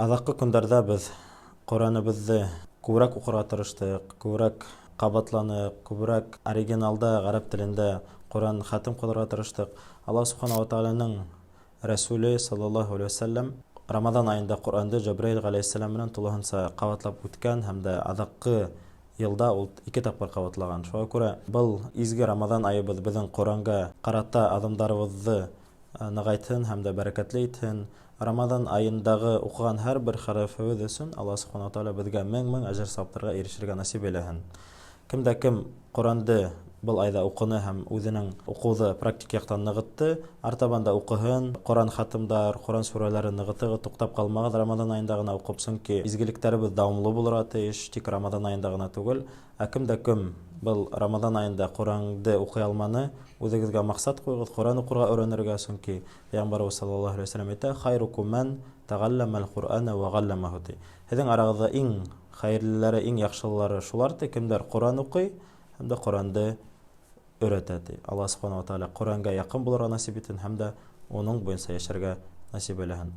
Аҙаҡҡы көндәрҙә беҙ Ҡөрьәнебеҙҙе күберәк уҡырға тырыштыҡ, күберәк ҡабатланыҡ, күберәк оригиналда ғәрәп телендә Ҡөрьән хәтем ҡылырға тырыштыҡ. Аллаһ Субхана ва Тәғәләнең Рәсүле саллаллаһу алейһи вәсәлләм Рамаҙан айында Ҡөрьәнде Джабраил ғәләйһиссәләм менән тулыһынса ҡабатлап үткән һәм дә аҙаҡҡы йылда ул ике тапҡыр ҡабатлаған. Шуға күрә был изге Рамаҙан айыбыҙ беҙҙең Ҡөрьәнгә ҡарата аҙымдарыбыҙҙы нығайтһын һәм дә бәрәкәтле итһен. Рамаҙан айындағы уҡыған һәр бер хәрефебеҙ өсөн Аллаһ Субхана Тәғәлә беҙгә мең-мең әжер-сауаптарға ирешергә насип әйләһен. Кем дә кем Ҡөрьәнде был айҙа уҡыны һәм үҙенең уҡыуҙы практик яҡтан нығытты, артабан да уҡыһын, Ҡөрьән хатымдар, Ҡөрьән сүрәләрен нығытығыҙ, туҡтап ҡалмағыҙ Рамаҙан айында ғына уҡып, сөнки изгелектәребеҙ дауамлы булырға тейеш, тик Рамаҙан айында ғына түгел. Ә кем дә кем был Рамаҙан айында Ҡөрьәнде уҡый алманы, үҙегеҙгә маҡсат ҡуйығыҙ, Ҡөрьән уҡырға өйрәнергә, сөнки Пәйғәмбәребеҙ саллаллаһу алейһи вәсәлләм әйтә: "Хайрукум мән тәғәлләмәл Ҡөрьәнә вә ғәлләмәһу" ти. Һеҙҙең арағыҙҙа иң хәйерлеләре, иң яҡшылары шулар ти, кемдәр Ҡөрьән уҡый һәм дә Ҡөрьәнде өйрәтә ти. Аллаһ Субхана ва Тәғәлә Ҡөрьәнгә яҡын булырға насип итһен һәм дә уның буйынса йәшәргә насип әйләһен.